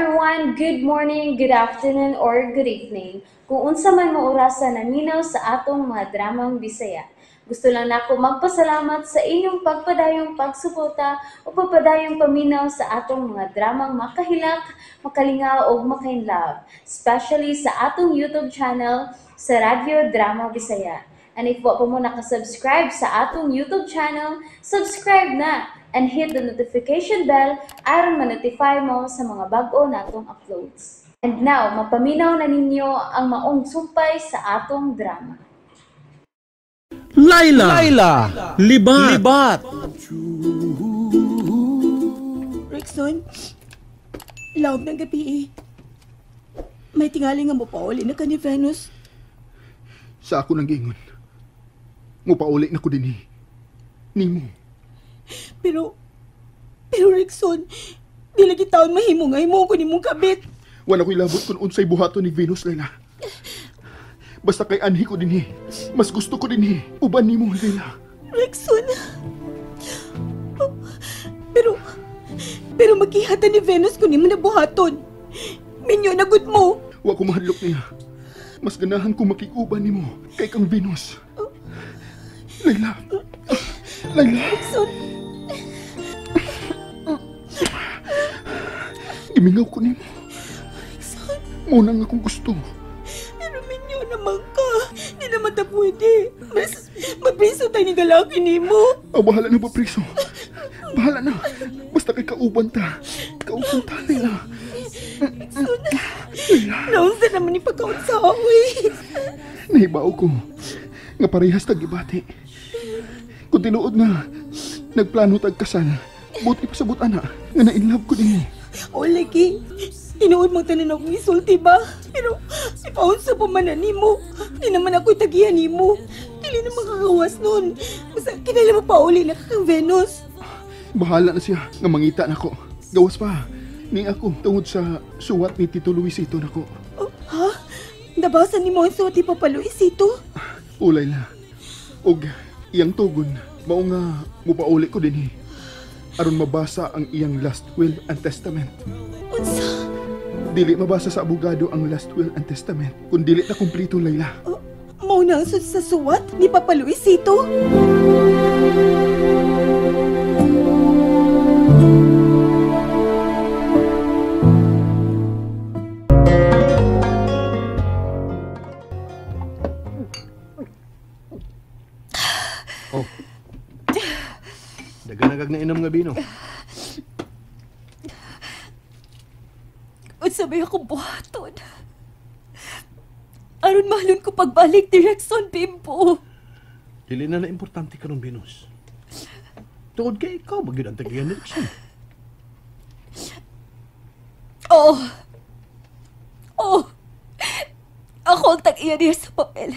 Everyone! Good morning, good afternoon, or good evening. Kung unsa man mo orasa naminaw sa atong mga dramang Bisaya. Gusto lang nako magpasalamat sa inyong pagpadayong pagsuporta o pagpadayong paminaw sa atong mga dramang makahilak, makalingaw o makainlove, especially sa atong YouTube channel sa Radyo Drama Bisaya. And if wa pa mo nakasubscribe sa atong YouTube channel, subscribe na and hit the notification bell aron ma-notify mo sa mga bag-o natong uploads. And now, mapaminaw na ninyo ang maong sumpay sa atong drama. Laila. Laila. Libat. Libat. Rexon, laog ng gabi eh. May tingali nga mo pauli na ka ni Venus. Sa ako nang giingon. Mupauli na ko din eh. Nimo. Pero Rexon, di lagi taon mahimo nga himo ko nimong kabit. Wala ko'y labot kung unsay buhaton ni Venus, Laila. Basta kay anhi ko din eh. Mas gusto ko din eh. Uban nimo, Laila. Rexon. Oh, pero magkihatan ni Venus kung nimo nabuhaton. Minyo na gud mo. Wa ko mahadlok niya. Mas ganahan ko makikuban nimo kay kang Venus. Laila. Laila. Rexon. Gimingaw ko nimo. Rexon. Muna nga akong gusto. Pero minyo naman ka. Di naman ta pwede. Mas mapriso tayo ni galaki nimo. Oh, bahala na ba, priso? Bahala na. Basta kay kauban ta. Kauban ta, Laila. Rexon. Naunsa naman ni pagkaunsa ako eh. Nahibao ko nga parehas tag ibati. Kung tinuod nga nagplano tag kasal, buti pasabot ana nga na-inlove ko nimo. O lagi, tinuod mong tanan akong isulti ba? Pero si paunsa pa man na nimo. Di naman ako'y tagihan nimo. Dili na makakawas nun. Basta kinala mo pa uli na kakang Venus. Bahala na siya nga mangita nako. Gawas pa ni ako tungod sa suwat ni Tito Luisito nako. Oh, ha? Nabasa nimo ang suwat ni Papa Luisito? Ulay na. Og iyang tugon, mao nga mupauli ko dinhi. Aron mabasa ang iyang last will and testament. Unsa? Dili mabasa sa abogado ang last will and testament kung dili na kumpleto, Laila. Oh, mao na ang sa suwat ni Papa Luisito? Oh. Daganagag na inom nga bino. Unsa may akong buhaton? Aron mahalon ko pagbalik ni Rexon, Bimbo. Dili na na importante karon, Venus. Tungod kay ikaw magyud ang tagiyan ni Rexon. Oo. Oo. Ako ang tag-iya niya sa papel.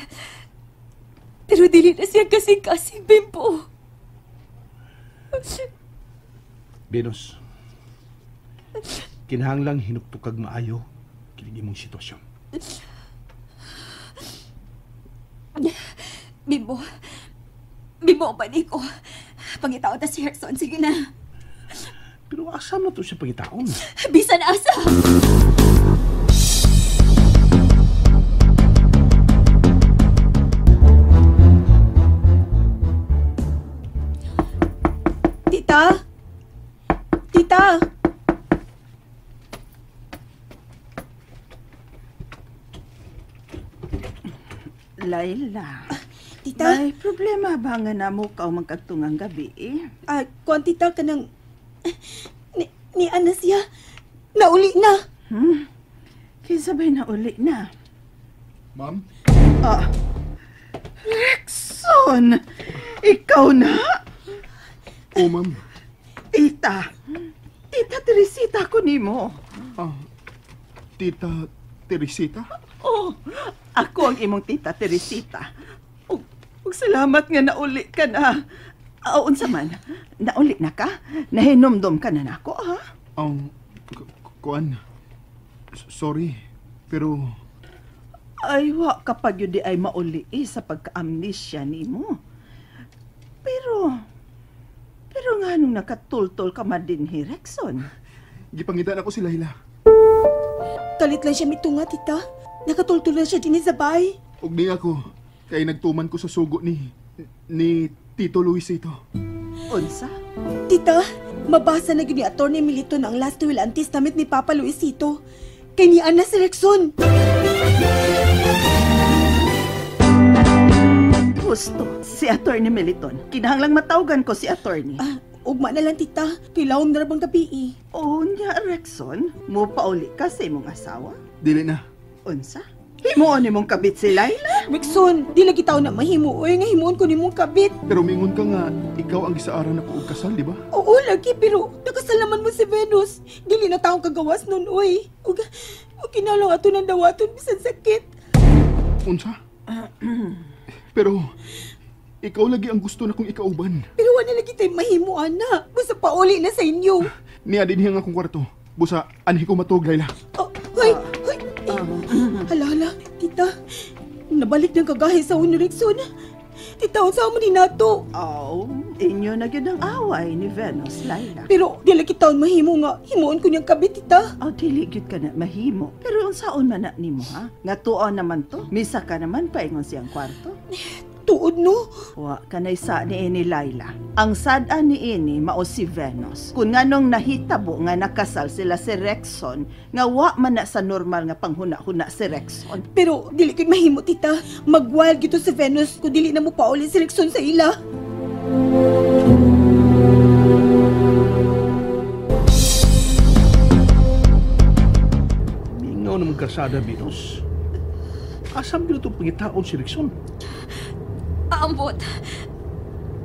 Pero dili na siya kasing-kasing, Bimbo. Venus, kinahanglang hinuktukag maayo kining imong sitwasyon. Bimbo, Bimbo, balik ko. Pangitaon ta si Rexon, sige na. Pero asa na to siya pangitaon? Bisan asa! Tita? Tita? Laila. Tita? May problema ba nga namo ka magkagtungang gabi eh? Kuan tita ka ng... Ni Ana siya. Nauli na. Hmm? Kinsa ba'y nauli na? Ma'am? Rexon! Ikaw na? Oo, ma'am. Tita. Tita Teresita ko nimo. Tita Teresita? Oh, ako ang imong Tita Teresita. Ug salamat nga nauli ka na. Unsa man, nauli na ka? Nahinomdom ka na nako, ha? Kuan, sorry, pero... Ay, wa kapag yun di ay mauli sa pagka-amnesia nimo. Pero nga nung nakatultol ka man din, Rexon. Gipangitan ako si Laila. Kalit lang siya mitunga, tita. Nakatultol na siya din sa bahay. Ug ni ako, kay nagtuman ko sa sugo ni Tito Luisito. Unsa? Tita, mabasa na gyud ni Atty. Militon ang last will and testament ni Papa Luisito. Kay ni Ana si Rexon. Gusto, si Atty. Militon. Kinahanglang matawgan ko si Atty. Ah, ugma na lang, tita. Kilawom na rabang gabi eh. Oh, nya, Rexon. Mo pauli ka sa imong asawa? Dili na. Unsa? Himuon nimong kabit si Laila? Rexon, di lagi tao na mahimo. Oy, nga himuon ko nimong kabit. Pero mingon ka nga, ikaw ang gisaaran ako og kasal, di ba? Oo, lagi, pero nakasal naman mo si Venus. Dili na taong kagawas nun, oy. Ug kinalong ato ng dawaton bisan sakit. Unsa? Pero, ikaw lagi ang gusto na kong ikauban. Pero wala lagi tayo mahimo, ana. Basta pauli na sa inyo. Niya din hiyang akong kwarto. Busa, anhi ko matug, Laila. Oh, hoy, hoy. Hala, hala, tita. Nabalik ng kagahi sa unyo, Rexon. Tita, unsa mo ni nato? Oh, inyo na gyud ang away ni Venus, Laila. Pero di lagi taon mahimo nga himuon ko niyang kabit, tita. Oh, dili gyud ka na mahimo. Pero unsaon man na nimo, ha? Nga tuon naman to. Misa ka naman paingon siyang kwarto. Tuod, no? Wa kanay sa ni ini Laila. Ang sad-an ni ini mao si Venus. Kung nganong nahitabo nga nakasal sila si Rexon, nga wa man na sa normal nga panghuna-huna si Rexon. Pero dili gyud mahimo, tita. Magwild gyud to si Venus kung dili na mo pauli si Rexon sa ila. Mingaw naman karsada, Venus. Asam gyud itong pangitaon si Rexon? Aambot.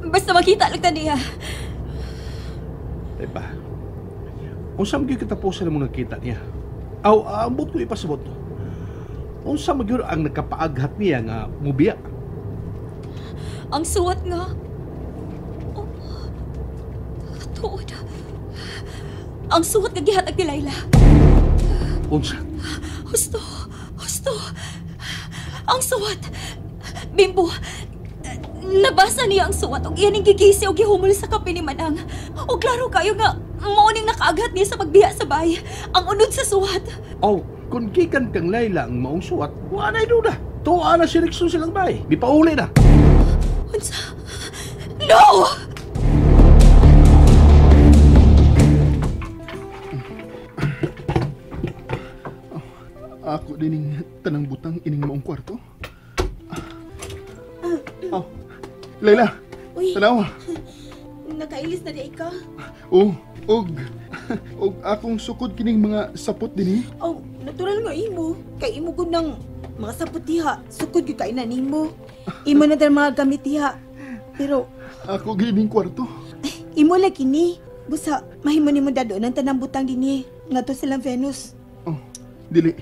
Basta makita lang ta niya. Diba? Unsa man gyud katapusan mo nakita niya? Aw, ambot ko ipasabot. Unsa man gyud ang nagkapaaghat niya nga mubiya? Ang suwat nga. Oh, tuod. Ang suwat nga gihatag ni Laila. Unsa? Husto. Husto. Ang suwat. Bimbo, nabasa niya ang suwat og iyaning gigisi og gihumol sa kape ni Manang. O klaro kayo nga mao ning nakaaghat niya sa pagbiya sa bahay. Ang unod sa suwat. Oh, kung gikan kang Laila ang maong suwat, wa na'y duda. Tuwa na si Rexon silang bahay. Bipauli na. Unsa? No! Ako dining tanang butang ining maong kwarto. Oh, Laila, Uy, tanawa. nakailis na di ka. Oh, og akong sukod kining mga sapot dinhi. Oh, natural nga imo. Kay imo gud ng mga sapot diha. Sukod gyud kay na nimo. Imo na dal mga gamit diha. Pero Ako gining kwarto. imo lagi ni. Busa mahimo nimo dado ng tanang butang dinhi. Ngadto silang Venus. Oh, dili.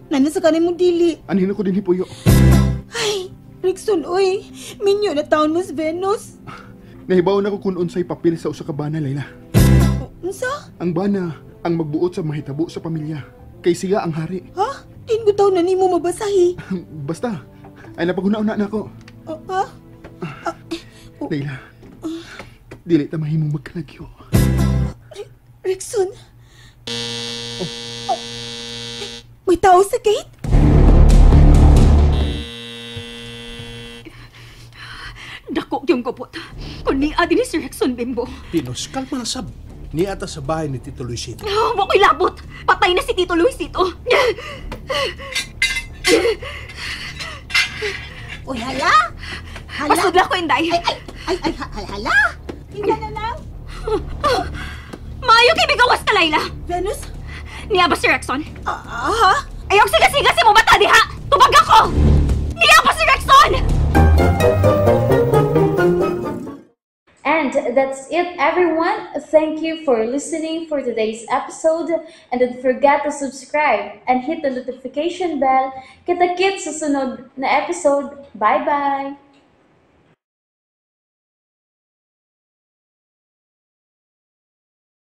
Nana sa kanay mong dili. Anhin ako dinhi puyo. Ay, Rexon, oy. Minyo na taon mo si Venus. Nahibaw na ko kung unsay papel sa usa ka bana, Laila. Oh, unsa? Ang bana ang magbuot sa mahitabo sa pamilya. Kay siya ang hari. Ha? Din ko taon na nimo mabasahi. Basta, ay napaghuna-una na ako. Oh, ha? Oh. Laila, dili ta mahimong magkalagyo. Rexon? Oh. May tao sa gate? Dako yung gupot. Kung niya din ni Sir Rexon, Bimbo. Pinos, kalma na sab. Niya ata sa bahay ni Tito Luisito. Oh, mo ko'y labot. Patay na si Tito Luisito. Uy, hala! Hala! Pasudla ko, Inday. Ay, ay, ay, ay, hala! Hindi na lang. Maayo kay bigawas ka, Laila. Venus? Niya ba si Rexon? Ah, ha? Ayaw siga-siga si mo bata diha! Tubag ako! Niya ba si Rexon? And that's it, everyone. Thank you for listening for today's episode. And don't forget to subscribe and hit the notification bell. Kita-kits sa sunod na episode. Bye-bye!